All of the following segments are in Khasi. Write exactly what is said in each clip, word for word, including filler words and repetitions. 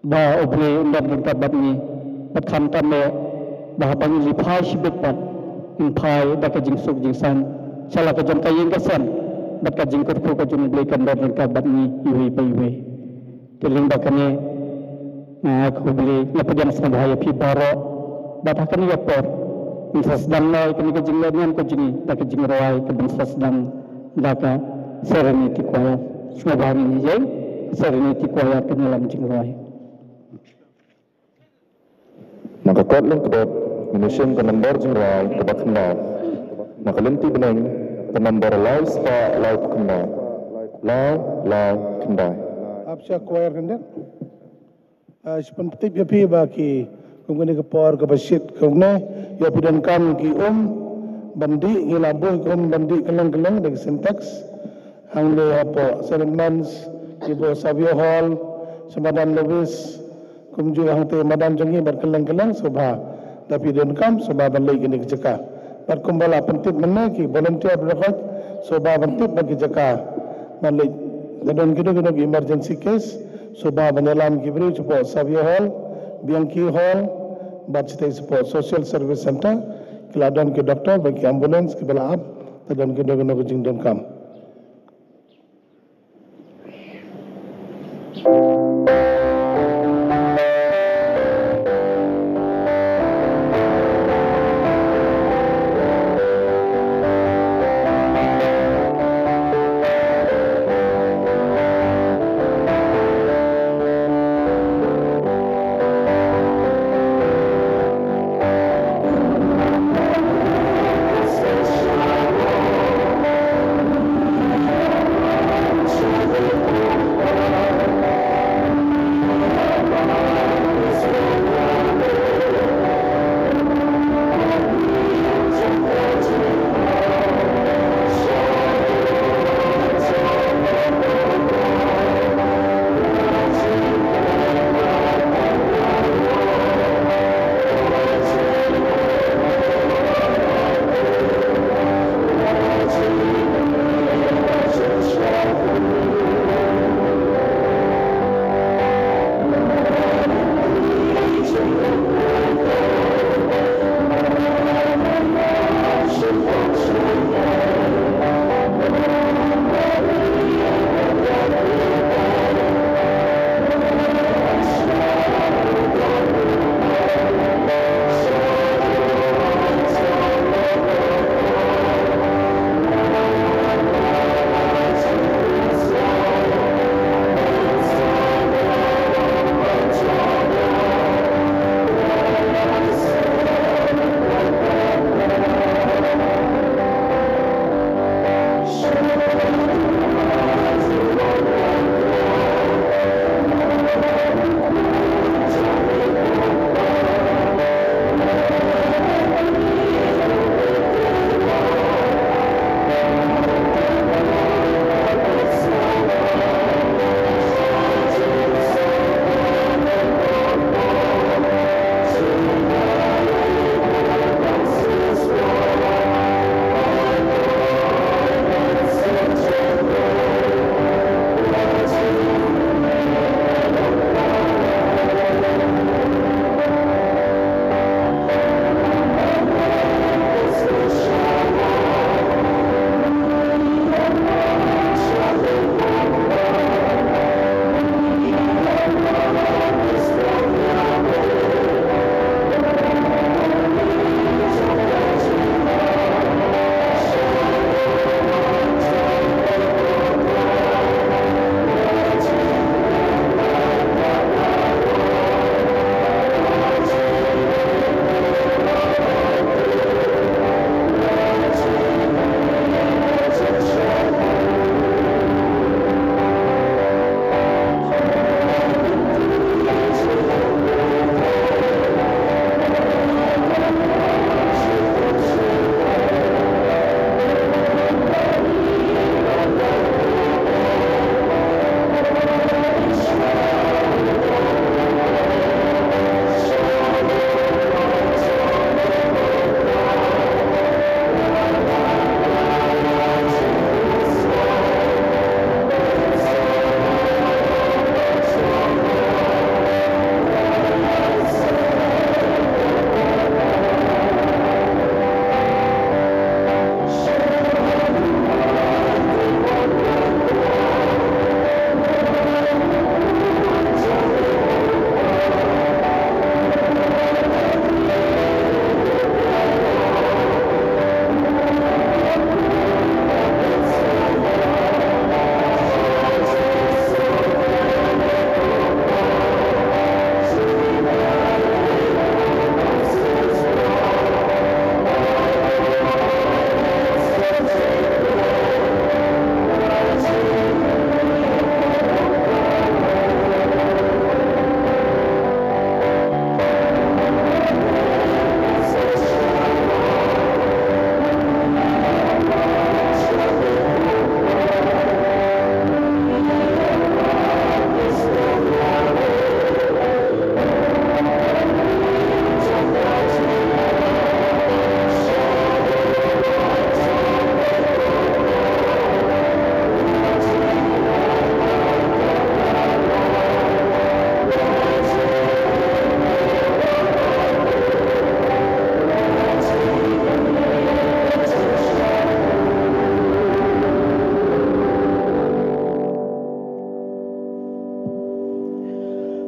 Ba U Blei un don ryngkat bad ngi, bad khamtam eh ba haba ngi li phai shibit bad ngin phai da ka jingsuk jingsaiñ sha la ka jong ka ïing ka sem bad ka jingkyrkhu ka jong U Blei kan don ryngkat bad ngi iwei pa iwei. Te lyngba kane nga ai khublei, nga pdiang sngewbha ïa phi baroh bad ha kane ka por ngin sa sdang noh ïa kane ka jinglehniam ka jong ngi da ka jingrwai kaban sa sdang da ka Serenity Choir. Sngewbha ngin ïa ïeng Serenity Choir, kane lam jingrwai. Na ka kot lyngkdot ngin ïa shim ka nombor jingrwai kaba khyndai. Na ka lynti bneng ka nombor lai spah lai phew khyndai. Lai lai khyndai. Ap sha choir khyndai. Ah, shu pyntip ïa phi ba ki kum kane ka por kaba shit kumne, ïoh phi donkam ki um ban dih, ngi la buh ki um ban dih kylleng kylleng da ki Sintex. Hangne hapoh Saint Edmunds, ki buh Savio Hall, sha madan Lewis, kumjuh hangte madan jong ngi bad kylleng kylleng, sngewbha da phi donkam sngewbha ban leit kine ki jaka. Bad kumba la pyntip mynne ki volunteer ba dang khot, sngewbha ban tip ba ki jaka ban leit. Da don kino kino ki emergency case, sngewbha ban ïalam ki briew shapoh Savio Hall, Bianchi Hall, bad shatei shapoh Social Service Center, ki la don ki doctor bad ki ambulance kiba la ap, da don kino kino ki jingdonkam.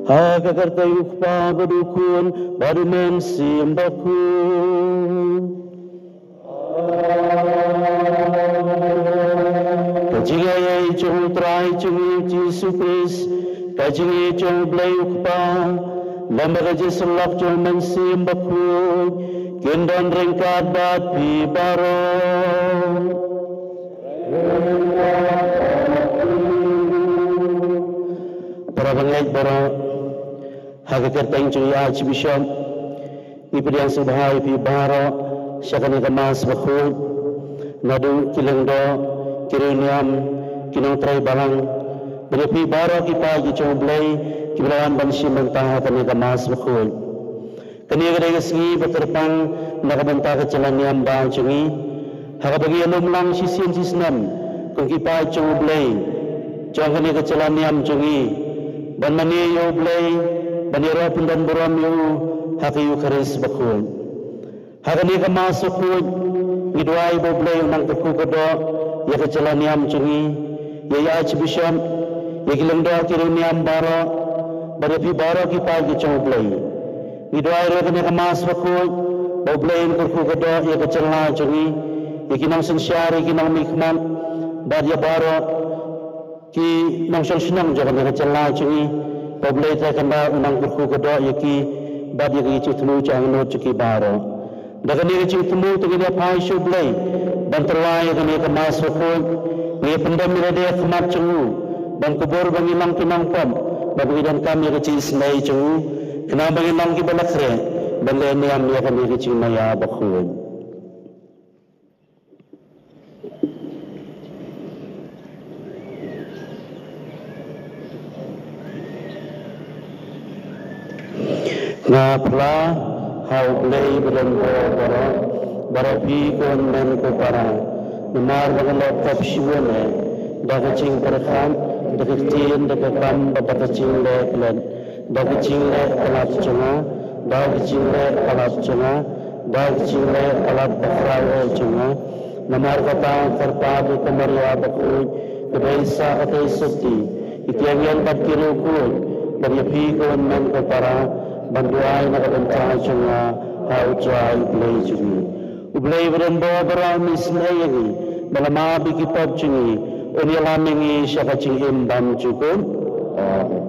Ha ka kyrteng u Kpa bad u Khun bad u Mynsiem Bakhuid. Ka jingaiei jong u Trai jong ngi u Jisu Khrist, ka jingaiei jong u Blei u Kpa, lem bad ka jingïasyllok jong u Mynsiem Bakhuid, kin don ryngkat bad phi baroh. Para bangeit baroh, ha ka kyrteng jong i Archbishop, ngi pdiang sngewbha ïa phi baroh sha kane ka Mass bakhuid, naduh ki lyngdoh, ki riewniam, ki nongtrei balang, bad ïa phi baroh ki paid ki jong u Blei kiba la wan ban shim bynta ha kane ka Mass bakhuid. Kane ka dei ka sngi ba kyrpang na ka bynta ka jylla niam ba jong ngi, ha kaba ngi ïalum lang shisien shisnem kum ki paid jong u Blei jong kane ka jylla niam jong ngi, ban mane ïa u Blei, ban ïaroh pyndonburom ïa u ha ka Eukharist bakhuid. Ha kane ka Mass bakhuid, ngi duwai ba u Blei un nang kyrkhu kyrdoh ïa ka jylla niam jong ngi, ïa i Archbishop, ïa ki lyngdoh ki riewniam baroh, bad ïa phi baroh ki paid ki jong u Blei. Ngi duwai ruh ha kane ka Mass bakhuid ba u Blei un kyrkhu kyrdoh ïa ka jylla jong ngi, ïa ki nongsynshar, ïa ki nongmihkhmat, bad ïa baroh ki nongshong shnong jong kane ka jylla jong ngi, ba u Blei Trai Kynrad un nang kyrkhu kyrdoh ïa ki, bad ïa ki jingthmu jong ngut jong ki baroh. Da kane ka jingthmu te ngin ïa phai sha u Blei ban tyrwa ïa kane ka Mass bakhuid. Ngi pyndem ïa lade ha khmat jong u, ban kubur ba ngin long ki nongpop, bad ba ngin donkam ïa ka jingisynei jong u, khnang ba ngin long kiba la khreh ban leh niam ïa kane ka jingmaïa bakhuid. Nga phla ha u Blei ba don bor baroh, baroh phi ko hynmen ko para, namar ba nga la pop shibun eh, da ka jingpyrkhat, da ka ktien, da ka kam, bad da ka jingleh klet, da ka jingleh palat jong nga, da ka jingleh palat jong nga, da ka jingleh palat bakhraw eh jong nga. Namar kata nga kyrpad ïa ka Maria bakhuid, ka dei sa katei sotti, ïa ki angel bad ki riewkhuid, bad ïa phi ko hynmen ko para, ban duwai na ka bynta jong nga ha u Trai u Blei jong ngi. U Blei ba don bor baroh un isynei ïa ngi, bad un map ïa ki pop jong ngi, un ïalam ïa ngi sha ka jingim bymjukut. Amen.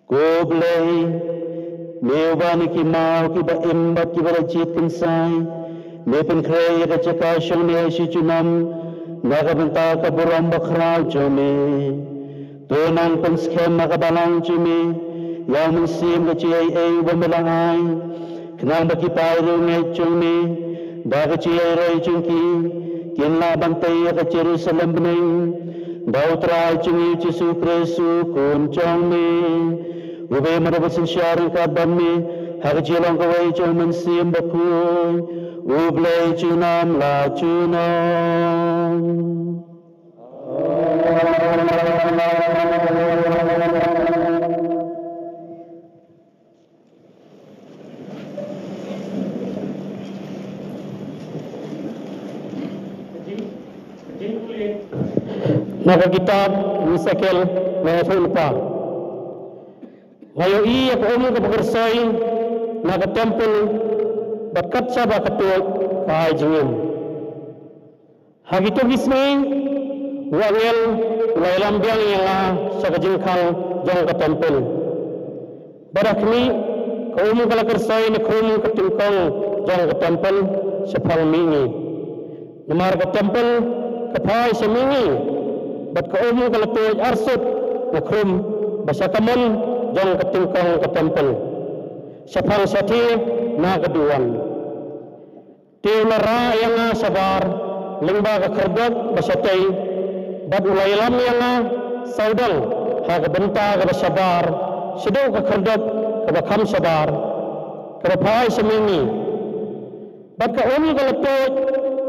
Ko Blei, me uba na ki maw kiba im bad kiba la jied kynsai, me pynkhreh ïa ka jaka shong ne shi junom na ka bynta ka burom bakhraw jong me. To nang pynskhem ha ka balang jong me ïa u mynsiem ka jingaiei uba me la ai, khnang ba ki paidbah ngeit jong me da ka jingïaroh jong ki kin lah ban tei ïa ka Jerusalem bneng da U Trai jong ngi U Jisu Khrist U Khun jong me. U Blei mano ba synshar ryngkat bad me ha ka jinglong kawei jong U Mynsiem Bakhuid, U Blei junom la junom. Na ka kitab Esekiel na ka lypa. Nga ïohi ïa ka um kaba kyrsoi na ka templ bad kat shaba ka tuid ka ai jingim. Ha kito ki sngi u angel u la ïalam biang ïa nga sha ka jingkhang jong ka templ. Bad ha khmih, ka um ka la kyrsoi na khrum ka tyngkong jong ka templ shaphang mihngi. Namar ka templ ka phai sha mihngi, bad ka um ka la tuid arsut na khrum ba sha kamon jong ka tyngkong ka templ, shaphang shathie na ka duwan. Te u la rah ïa nga shabar lyngba ka khyrdop ba shatei, bad u la ïalam ïa nga sawdong ha ka bynta kaba shabar shaduh ka khyrdop kaba kham shabar kaba phai sha mihngi. Bad ka um ka la tuid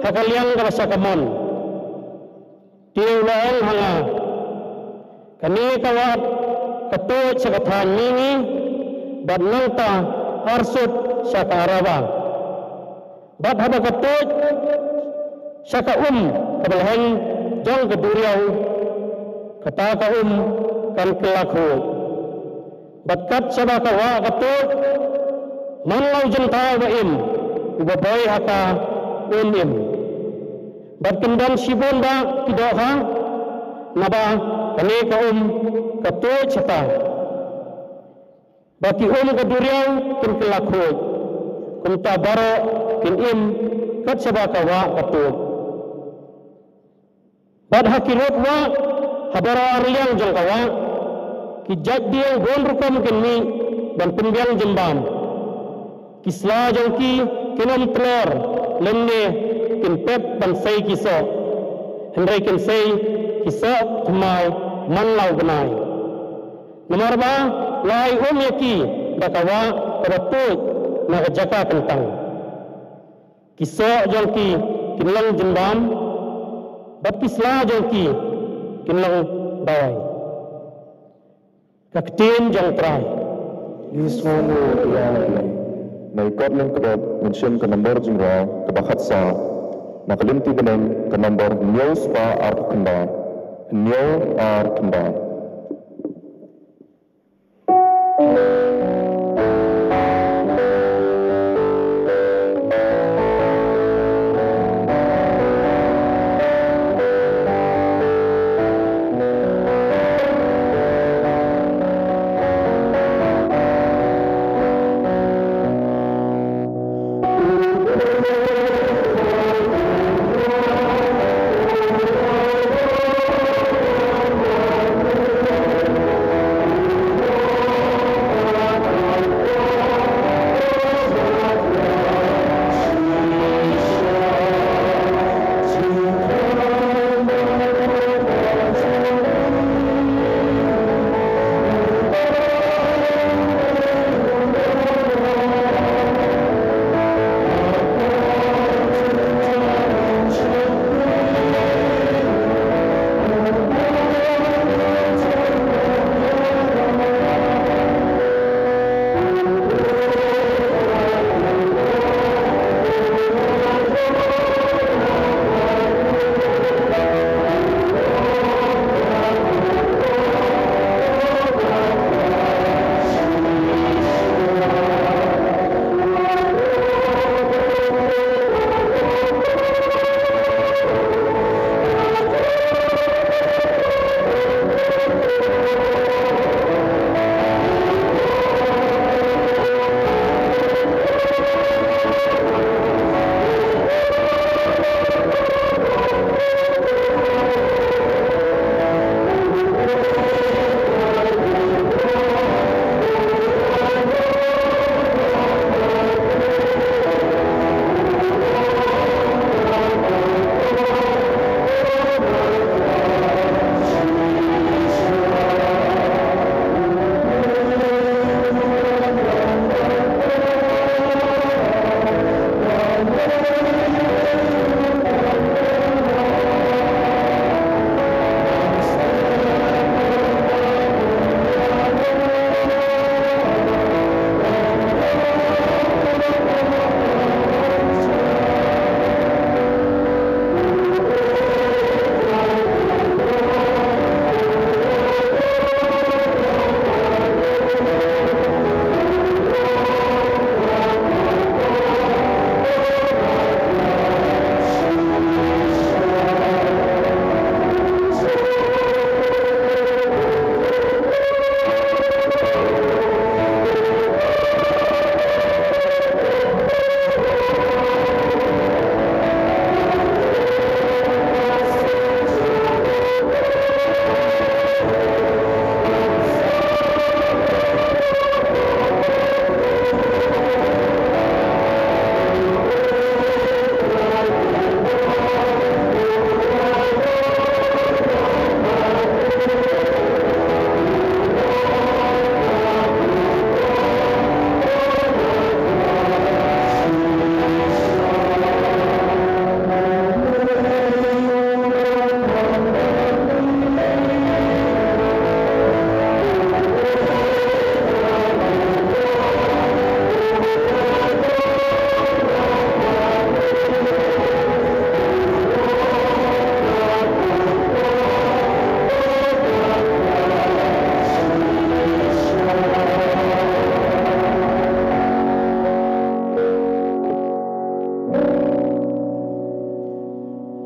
ha ka liang kaba sha kamon. Te u la ong ha nga, kane ka wah ka tuid sha ka thaiñ mihngi, bad nangta arsut sha ka Araba. Bad haba ka tuid sha ka um kaba lheng jong ka duriaw, kata ka um kan kylla khuid. Bad kat shaba ka wah ka tuid, man la u jynthai ba im uba boi ha ka un im. Bad kin don shibun bah ki dohkha, naba kane ka um ka tuid shata. Ba ki um ka duriaw kin kylla khuid, kumta baroh kin im kat shaba ka wah ka tuid. Bad ha ki rud wah ha baroh arliang jong ka wah, ki jait dieng bun rukom kin mih ban pynbiang jingbam. Ki sla jong ki kin ym tlor lymne kin pep ban sei ki soh, hynrei kin sei ki soh thymmai man la u bnai. Namar ba la ai um ïa ki da ka wah kaba tuid na ka jaka kyntang. Ki soh jong ki kin long jingbam, bad ki sla jong ki kin long dawai. Ka ktien jong U Trai. Ïa sngewbha ïa U Blei. Na i kot Lyngkdop ngan shim ka nombor jingrwai kaba khatsaw. Na ka lynti bneng ka nombor hynñiew spah arphew khyndai. Hynñiew ar khyndai.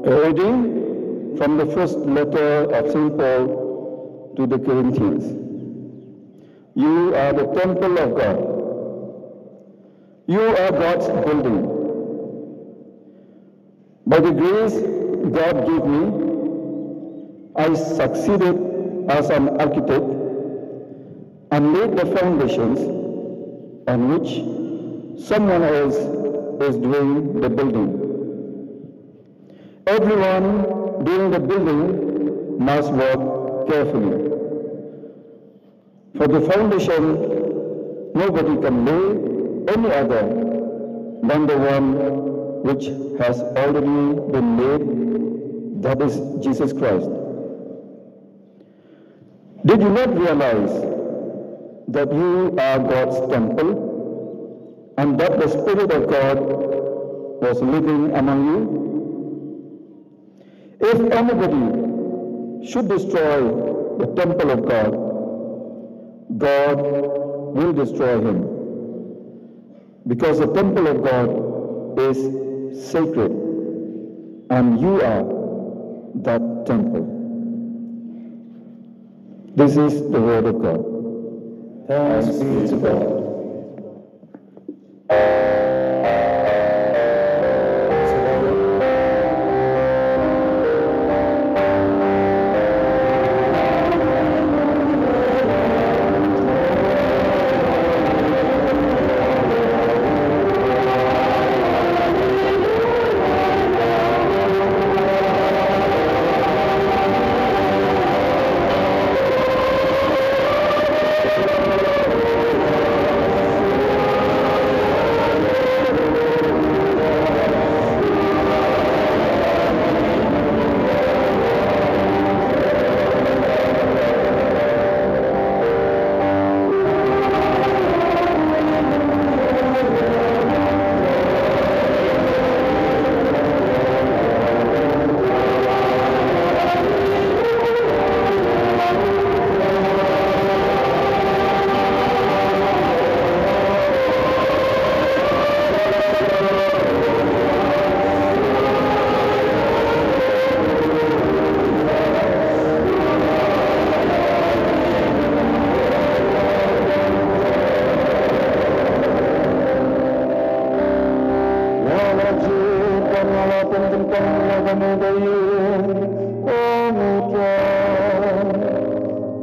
A reading from the first letter of Saint Paul to the Corinthians. You are the temple of God. You are God's building. By the grace God gave me, I succeeded as an architect and laid the foundations on which someone else is doing the building. Everyone doing the building must work carefully. For the foundation, nobody can lay any other than the one which has already been laid, that is Jesus Christ. Did you not realize that you are God's temple and that the Spirit of God was living among you? If anybody should destroy the temple of God, God will destroy him, because the temple of God is sacred, and you are that temple. This is the word of God. Thanks be to God.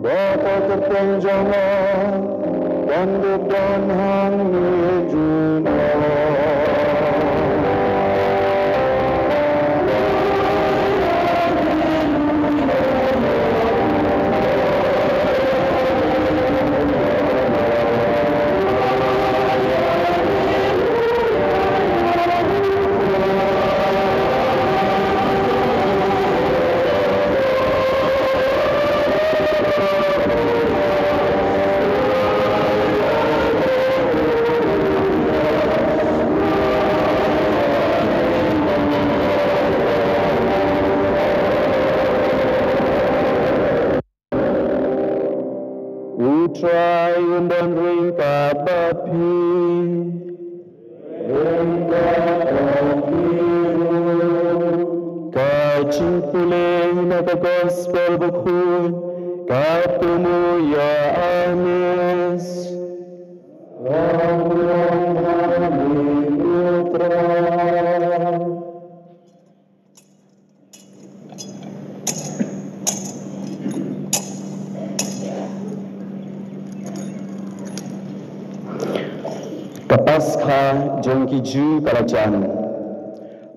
Ba ka kyrteng jong nga kan dep don hangne jong nga. U Trai un don ryngkat bad phi. Ryngkat bad phi ruh. Ka jingpule na ka Gospel Bakhuid katkum u Ïoannis. Ka burom ha me, ko Trai. Ka Paskha jong ki Jiw ka la jan,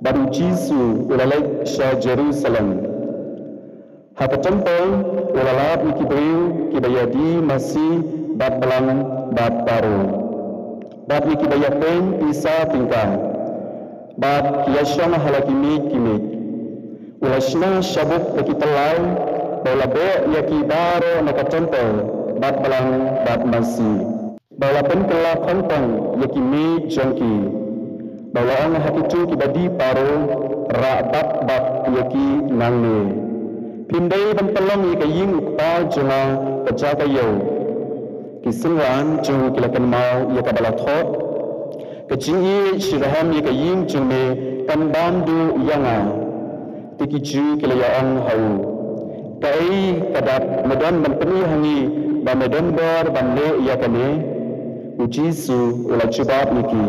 bad u Jisu u la leit sha Jerusalem. Ha ka templ u la lap ïa ki briew kiba ïadie masi bad blang bad paro, bad ïa kiba ïapeiñ pisa tyngka, bad ki ïashong ha la ki miej ki miej. U la shna shabut da ki tyllai, bad u la beh ïa ki baroh na ka templ bad blang bad masi. Bad u la pynkylla khongpong ïa ki miej jong ki. Bad u la ong ha kito kiba die paro, rah bak bak ïa ki nangne. Phim dei ban pynlong ïa ka ïing u Kpa jong nga ka jaka ïew. Ki synran jong u ki la kynmaw ïa kaba la thoh: Ka jingïeit shitrhem ïa ka ïing jong me kan bam duh ïa nga. Te ki Jiw ki la ïa ong ha u: Kaei ka dak me don ban pyni ha ngi ba me don bor ban leh ïa kane? U Jisu u la jubab ïa ki: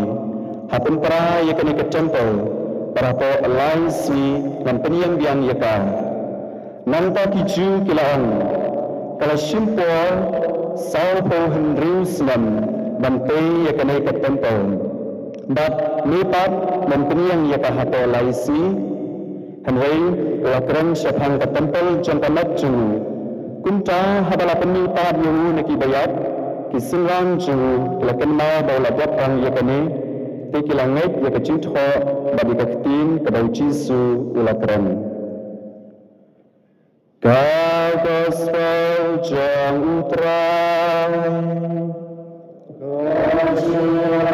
Ha pynpra ïa kane ka templ, bad hapoh lai sngi ngan pynïeng biang ïa ka. Nangta ki Jiw ki la ong: Ka la shim por sawphew hynriew snem ban tei ïa kane ka templ, bad me pat mem pynïeng ïa ka hapoh lai sngi? Hynrei u la kren shaphang ka templ jong ka met jong u. Kumta haba la pynmihpat ïa u na kiba ïap, ki synran jong u ki la kynmaw ba u la dep ong ïa kane, te ki la ngeit ïa ka jingthoh bad ïa ka ktien kaba u Jisu u la kren. Ka Gospel jong u Trai. Ka jingïaroh